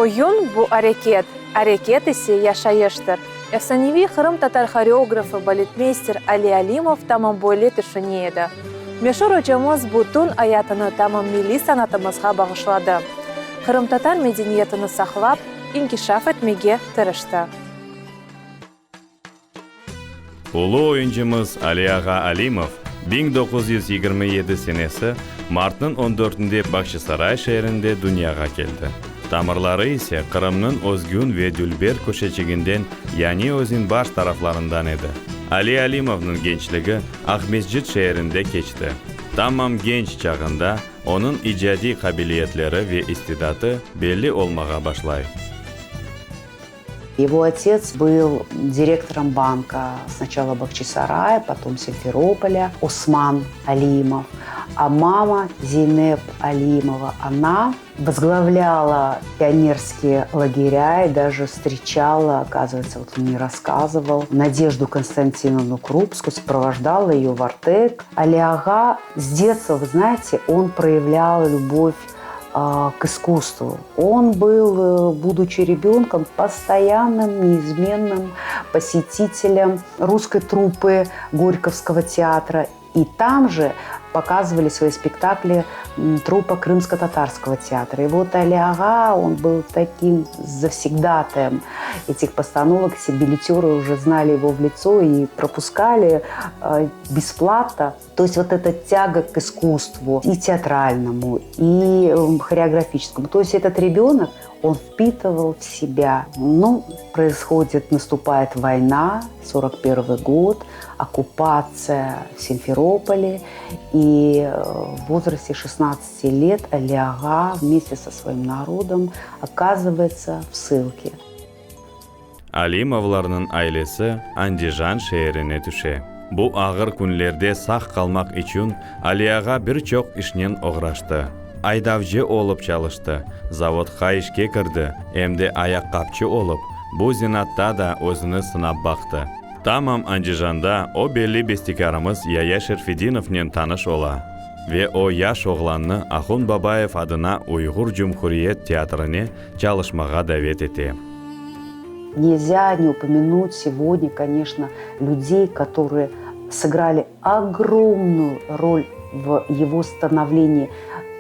Oyun, bu areket, areket ise yaşayıştır. Efsaneviy qırımtatar horeografı, baletmeyster Ali Alimov tamam böyle tüşüne edi. Meşur ocamız bütün ayatını tamam milliy sanatımızğa bağışladı. Qırımtatar medeniyetini saqlap, inkişaf etmege tırıştı. Ulu oyuncımız Ali ağa Alimov 1927 senesi martnıñ on dörtünde Bağçasaray şeerinde dünyağa keldi. Tamırları ise Qırımnıñ özgün ve dülber köşeçiginden, yani Özenbaş taraflarından edi. Ali Alimovnıñ gençligi Aqmescit şeerinde keçti. Tamam genç çağında onıñ icadiy qabiliyetleri ve istidatı belli olmağa başlay. Его отец был директором банка сначала Бахчисарая, потом Симферополя, Осман Алимов. А мама Зейнеп Алимова, она возглавляла пионерские лагеря и даже встречала, оказывается, вот он мне рассказывал, Надежду Константиновну Крупскую, сопровождала ее в Артек. Алиага с детства, вы знаете, он проявлял любовь а, к искусству. Он был, э, будучи ребенком, постоянным, неизменным посетителем русской труппы Горьковского театра. И там же показывали свои спектакли труппа Крымско-Татарского театра. И вот Али Ага, он был таким завсегдатаем этих постановок. Все билетеры уже знали его в лицо и пропускали э, бесплатно. То есть вот эта тяга к искусству и театральному, и эм, хореографическому. То есть этот ребенок, он впитывал в себя. Ну, происходит, наступает война, 41 год, оккупация в Симферополе. И э, в возрасте 16 лет Алиага вместе со своим народом оказывается в ссылке. Alimovlarnıñ ailesi Andijan şeerine tüşe. Bu ağır künlerde sağ qalmaq içün Ali ağa bir çoq işnen oğraştı. Aydavcı olıp çalıştı, zavodqa işke kirdi, em de ayaqqapçı olıp, bu zenaatta da özüni sınap baqtı. Tamam Andijanda o belli bestekârımız Yaya Şerfedinovnen tanış ola ve o yaş oğlannı Ahun Babayev adına Uyğur cumhuriyet teatrine çalışmağa davet ete. Нельзя не упомянуть сегодня, конечно, людей, которые сыграли огромную роль в его становлении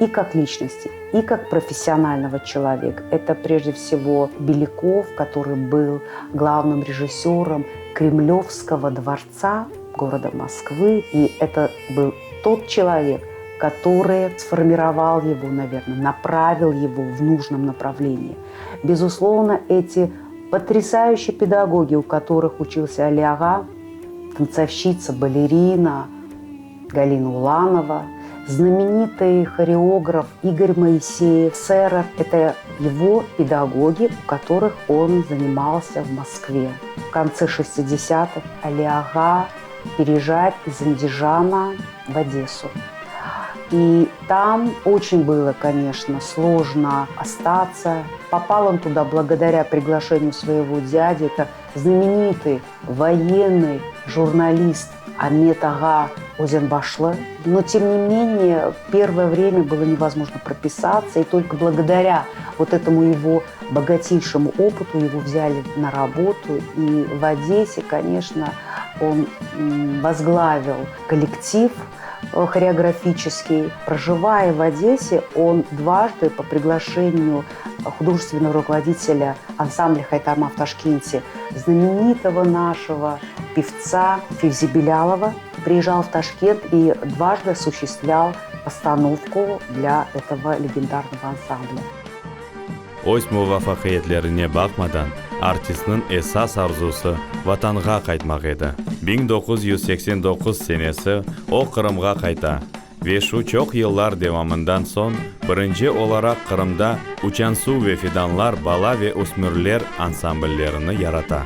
и как личности, и как профессионального человека. Это прежде всего Беляков, который был главным режиссером Кремлевского дворца города Москвы. И это был тот человек, который сформировал его, наверное, направил его в нужном направлении. Безусловно, эти потрясающие педагоги, у которых учился Алиага, танцовщица, балерина Галина Уланова, знаменитый хореограф Игорь Моисеев, сэров. Это его педагоги, у которых он занимался в Москве. В конце 60-х Алиага переезжает из Андижана в Одессу. И там очень было, конечно, сложно остаться. Попал он туда благодаря приглашению своего дяди. Это знаменитый военный журналист Амет Ага Озенбашлы. Но, тем не менее, первое время было невозможно прописаться. И только благодаря вот этому его богатейшему опыту его взяли на работу. И в Одессе, конечно, он возглавил коллектив э, хореографический. Проживая в Одессе, он дважды по приглашению художественного руководителя ансамбля «Хайтарма» в Ташкенте, знаменитого нашего певца Февзи Белялова, приезжал в Ташкент и дважды осуществлял постановку для этого легендарного ансамбля. Öz muvafaqiyetlerine baqmadan, artistniñ esas arzusı Vatanğa qaytmaq edi. 1989 senesi o Qırımğa qayta ve şu çoq yıllar devamından soñ birinci olaraq Qırımda Uçansuv ve Fidanlar bala ve ösmürler ansambllerini yarata.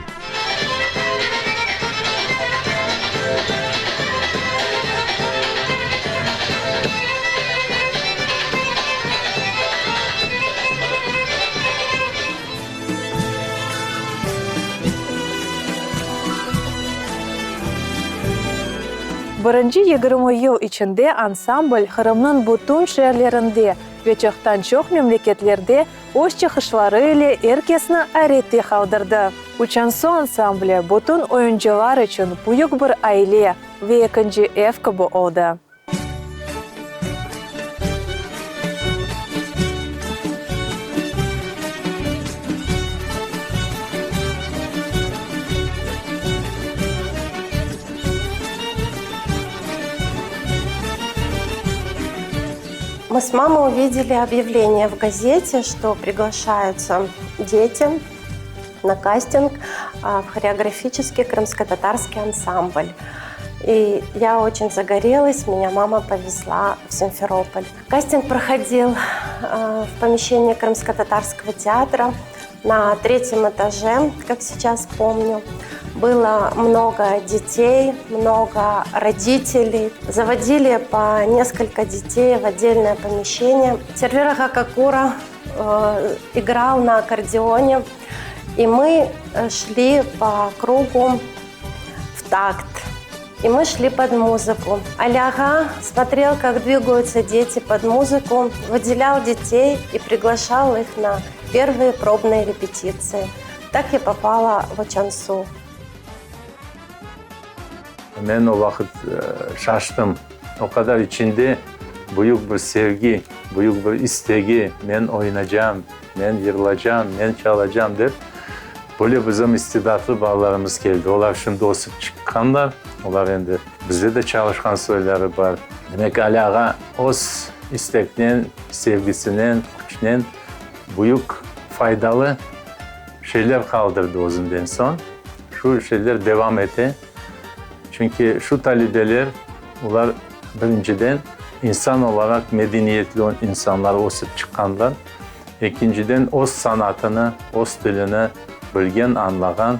Birinci 20 yıl içinde ansambl Qırımnıñ bütün şeerlerinde. Ve çoqtan-çoq memleketlerde öz çıqışları ile er kesni ayrette qaldırdı. Uçansu ansambli bütün oyuncılar içün büyük bir aile ve ekinci ev kibi oldı. Мы с мамой увидели объявление в газете, что приглашаются дети на кастинг в хореографический крымско-татарский ансамбль. И я очень загорелась, меня мама повезла в Симферополь. Кастинг проходил в помещении Крымско-татарского театра на третьем этаже, как сейчас помню. Было много детей, много родителей. Заводили по несколько детей в отдельное помещение. Сервера Хакакура э, играл на аккордеоне, и мы э, шли по кругу в такт. И мы шли под музыку. Аляга смотрел, как двигаются дети под музыку, выделял детей и приглашал их на первые пробные репетиции. Так я попала в Учансу. Men o vaqıt şaştım. O qadar içinde büyük bir sevgi, büyük bir istegi, men oynacam, men yırlacam, men çalacam dep, böyle bizim istidatlı balalarımız keldi. Olar şimdi ösip çıqqanlar, olar endi bizde de çalışqan soyları bar. Demek, Ali ağa öz isteknen, sevgisinen, küçnen büyük faydalı şeyler qaldırdı özünden soñ. Şu şeyler devam ete. Çünki şu talebeler, olar, birinciden, insan olaraq medeniyetli insanlar ösip çıqqanlar, ekinciden, öz sanatını, öz tilini bilgen, añlağan.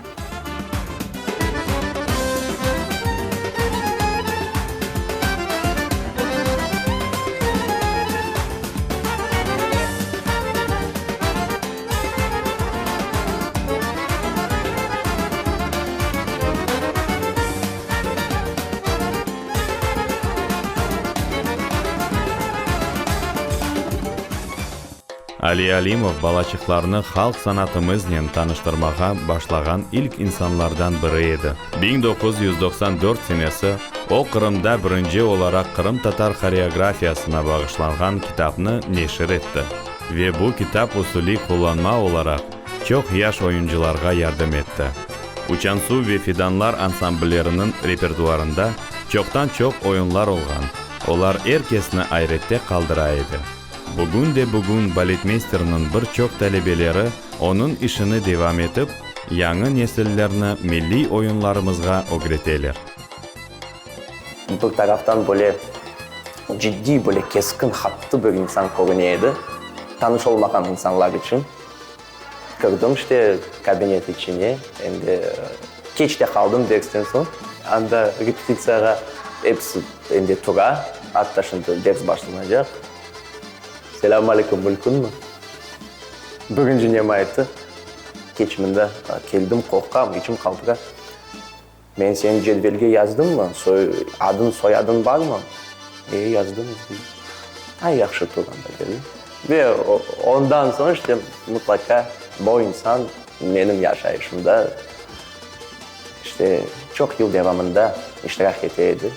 Ali Alimov balaçıqlarnı halq sanatımıznen tanıştırmağa başlağan ilk insanlardan biri edi. 1994 senesi o Qırımda birinci olaraq qırımtatar horeografiyasına bağışlanğan kitapnı neşir etti. Ve bu kitap usuliy qullanma olaraq çoq yaş oyuncılarğa yardım etti. Uçansuv ve Fidanlar ansamblleriniñ repertuarında çoqtan-çoq oyunlar olğan, olar er kesni ayrette qaldıra edi. Bugün de bugün baletmeysterniñ bir çoq talebeleri onıñ işini devam etip, yañı nesillerni milliy oyunlarımızğa ögreteler. Bir taraftan böyle ciddiy, böyle keskin, qattı bir insan körüne edi, tanış olmağan insanlar içün. Kirdim işte kabinet içine, endi keç de qaldım dersten soñ. Anda repetitsiyağa episi endi tura, atta şimdi ders başlanacaq. Selâm aleyküm, mülkünmi? Birinci nem ayttı, keç mında keldim, qorqam, içim qaltıra. Men seni cedvelge yazdımmı? Soy, adıñ, soyadıñ barmı? E, yazdıñız, dey. Ay, yahşı, tur anda, dedi. Ve ondan soñ işte mıtlaqa bu insan menim yaşayışımda işte çoq yıl devamında iştirak ete edi.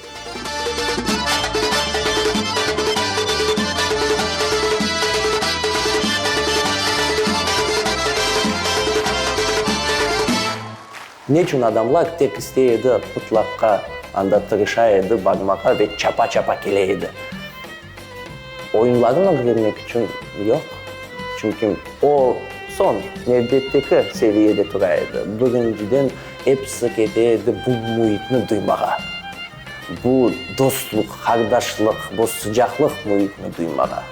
Neçün adamlar tek istey edi, mıtlaqqa anda tırışa edi barmağa ve çapa-çapa kele edi? Oyunlarını ögrenmek içün yoq. Çünki o soñ, nevbetteki seviyede tura edi. Birinciden episi kete edi bu müitni duymağa. Bu dostluq, qardaşlıq, bu sıcaqlıq müitni duymağa.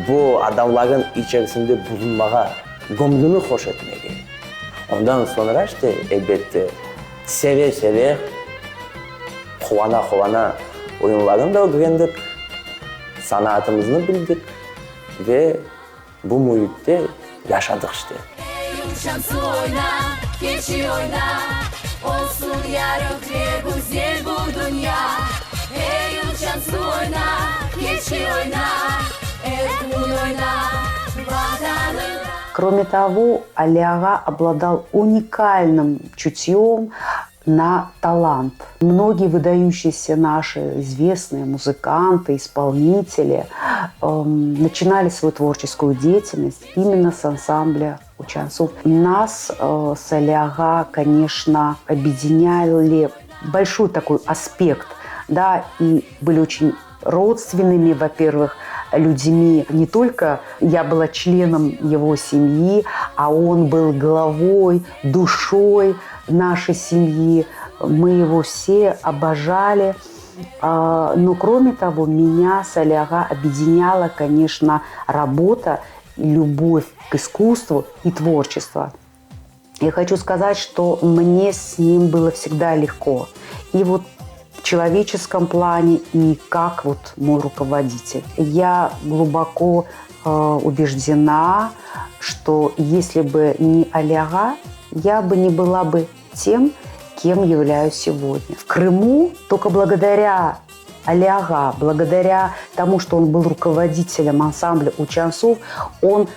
Bu adamların içerisinde bulunmağa, göñlüni hoş etmege. Ondan soñra işte, elbette, seve-seve, quvana-quvana oyunlarnı da ögrendik, sanatımıznı bildik ve bu müitte yaşadıq işte. Ey uçan su oyna, keçi oyna, Olsun yarıq ve güzel bu dünya. Ey uçan su oyna, keçi oyna, Er. kün oyna, Vatanım. Кроме того, Ali-ağa обладал уникальным чутьем на талант. Многие выдающиеся наши известные музыканты, исполнители эм, начинали свою творческую деятельность именно с ансамбля Учан-Сув. Нас э, с Ali-ağa, конечно, объединяли большой такой аспект, да, и были очень родственными, во-первых, людьми. Не только я была членом его семьи, а он был главой, душой нашей семьи. Мы его все обожали. А, но кроме того, меня с Ali-ağa объединяла, конечно, работа, любовь к искусству и творчество. Я хочу сказать, что мне с ним было всегда легко. И вот в человеческом плане, и как вот мой руководитель. Я глубоко э, убеждена, что если бы не Ali-ağa, я бы не была бы тем, кем являюсь сегодня. В Крыму только благодаря Ali-ağa, благодаря тому, что он был руководителем ансамбля Учан-Сув, он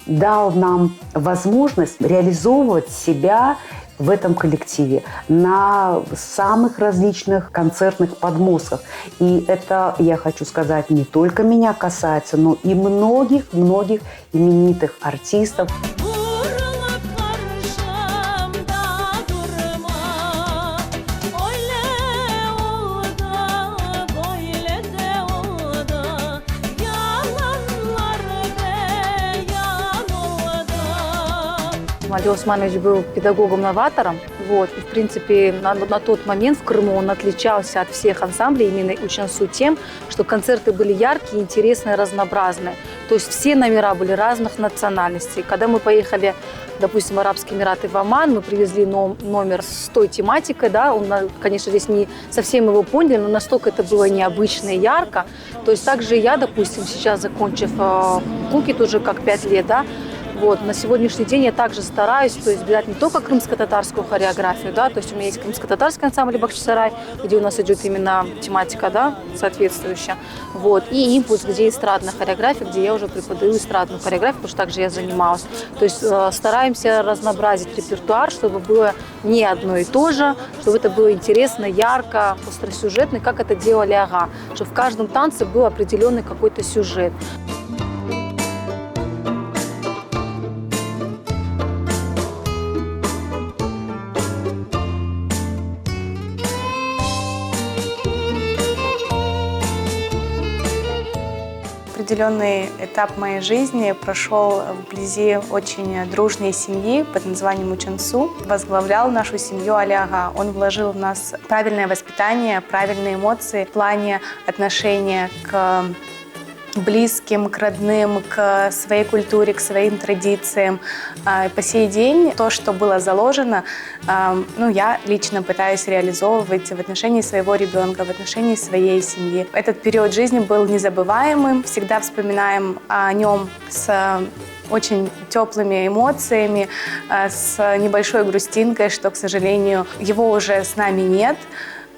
дал нам возможность реализовывать себя в этом коллективе на самых различных концертных подмостках. И это, я хочу сказать, не только меня касается, но и многих-многих именитых артистов. Burulıp qarşımda turma, Öyle oldı, böyle de oldı, Yalanlar beyan oldı. Ali Osmanoviç был педагогом-новатором. Вот. И, в принципе, на, на тот момент в Крыму он отличался от всех ансамблей именно Учан-Су тем, что концерты были яркие, интересные, разнообразные. То есть все номера были разных национальностей. Когда мы поехали, допустим, в Арабские Эмираты в Оман, мы привезли ном- номер с той тематикой, да, он, на- конечно, здесь не совсем его поняли, но настолько это было необычно и ярко. То есть также я, допустим, сейчас, закончив э, Кукит уже как 5 лет, да, вот, на сегодняшний день я также стараюсь, то есть брать не только крымско-татарскую хореографию, да, то есть у меня есть крымско-татарский ансамбль Бахчисарай, где у нас идет именно тематика, да, соответствующая, вот, и импульс, где эстрадная хореография, где я уже преподаю эстрадную хореографию, потому что также я занималась. То есть э, стараемся разнообразить репертуар, чтобы было не одно и то же, чтобы это было интересно, ярко, остросюжетно, как это делали ağa, чтобы в каждом танце был определенный какой-то сюжет. Определенный этап моей жизни прошел вблизи очень дружной семьи под названием Учан-Су. Возглавлял нашу семью Ali-ağa. Он вложил в нас правильное воспитание, правильные эмоции в плане отношения к близким, к родным, к своей культуре, к своим традициям. А, По сей день то, что было заложено, а, ну, я лично пытаюсь реализовывать в отношении своего ребенка, в отношении своей семьи. Этот период жизни был незабываемым. Всегда вспоминаем о нем с очень теплыми эмоциями, э, с небольшой грустинкой, что, к сожалению, его уже с нами нет,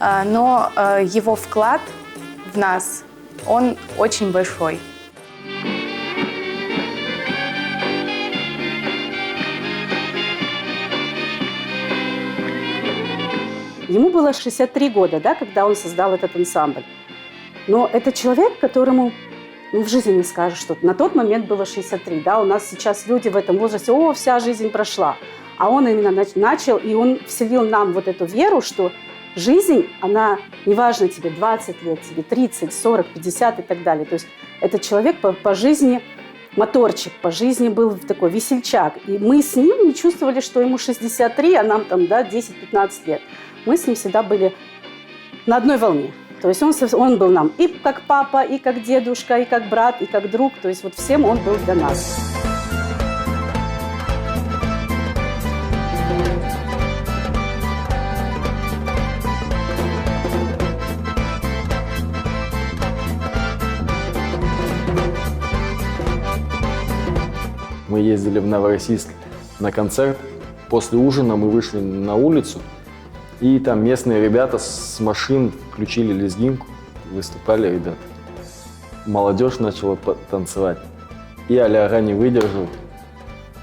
э, но э, его вклад в нас, он очень большой. Ему было 63 года, да, когда он создал этот ансамбль. Но это человек, которому ну, в жизни не скажешь, что на тот момент было 63, да, у нас сейчас люди в этом возрасте, о, вся жизнь прошла. А он именно начал, и он вселил нам вот эту веру, что жизнь, она, неважно тебе 20 лет, тебе 30, 40, 50 и так далее. То есть этот человек по, по жизни моторчик, по жизни был такой весельчак. И мы с ним не чувствовали, что ему 63, а нам там, да, 10-15 лет. Мы с ним всегда были на одной волне. То есть он, он был нам и как папа, и как дедушка, и как брат, и как друг. То есть вот всем он был для нас. Мы ездили в Новороссийск на концерт. После ужина мы вышли на улицу, и там местные ребята с машин включили лезгинку, выступали ребята. Молодежь начала танцевать. И Ali-ağa не выдержал.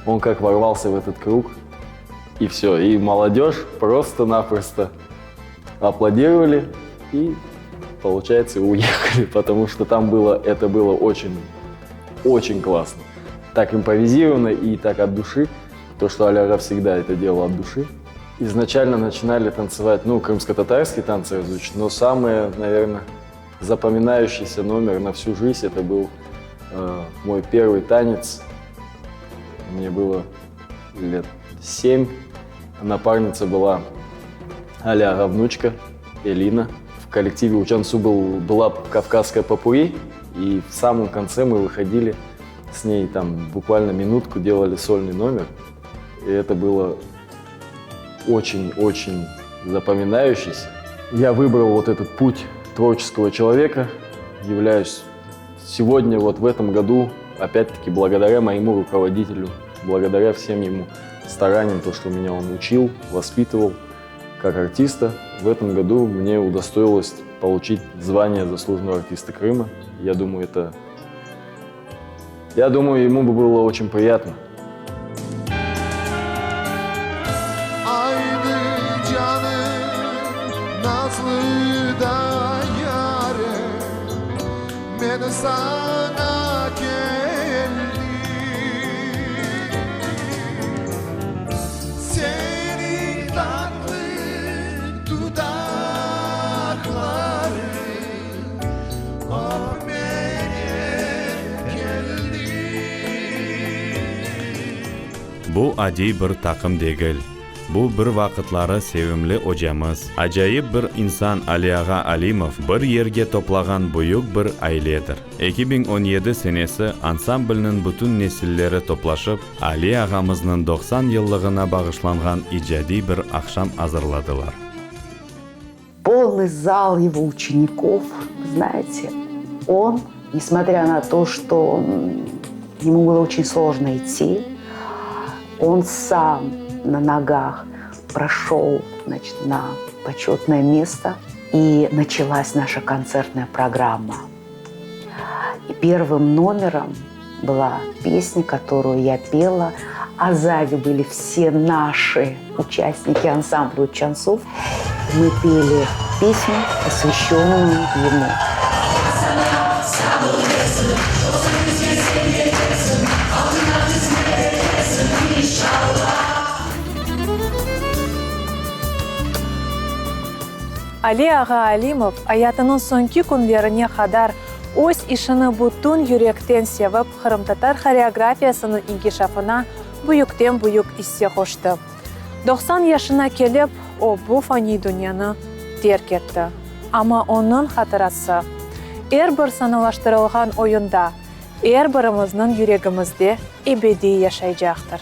Он как ворвался в этот круг, и все. И молодежь просто-напросто аплодировали и, получается, уехали, потому что там было, это было очень, очень классно. Так импровизировано и так от души, то, что Ali-ağa всегда это делал от души. Изначально начинали танцевать, ну, крымско-татарский танцы разучить, но самое, наверное, запоминающийся номер на всю жизнь это был э, мой первый танец. Мне было лет семь. Напарница была Ali-ağa внучка Элина. В коллективе Uçan-Su был, была кавказская попурри, и в самом конце мы выходили с ней там буквально минутку, делали сольный номер. И это было очень-очень запоминающийся. Я выбрал вот этот путь творческого человека, являюсь сегодня, вот в этом году, опять-таки, благодаря моему руководителю, благодаря всем ему стараниям, то, что меня он учил, воспитывал как артиста, в этом году мне удостоилось получить звание заслуженного артиста Крыма. Я думаю, это... Я думаю, ему бы было очень приятно. Aydı canım nazlı da yarem Men saña keldim Seniñ tatlı dudaqlarıñ Öpmege keldim Bu adiy bir taqım degil. Bu bir vaqıtları sevimli ocamız, acayip bir insan Ali ağa Alimov bir yerge toplağan büyük bir ailedir. 2017 senesi ansamblniñ bütün nesilleri toplaşıp, Ali ağamıznıñ 90 yıllığına bağışlanğan icadiy bir aqşam azırladılar. Полный зал его учеников, знаете, он, несмотря на то, что ему было очень сложно идти, он сам на ногах прошел значит, на почетное место, и началась наша концертная программа. И первым номером была песня, которую я пела, а сзади были все наши участники ансамбля «Uçan-Suv». Мы пели песню, посвященную ему. Ali ağa Alimov ayatınıñ soñki künlerine qadar öz işini bütün yürekten sevip, qırımtatar horeografiyasınıñ inkişafına büyükten-büyük isse qoştı. 90 yaşına kelip, o, bu faniy dünyanı terk etti. Amma onıñ hatırası er bir sanalaştırılğan oyunda, er birimizniñ yüregimizde ebediy yaşaycaqtır.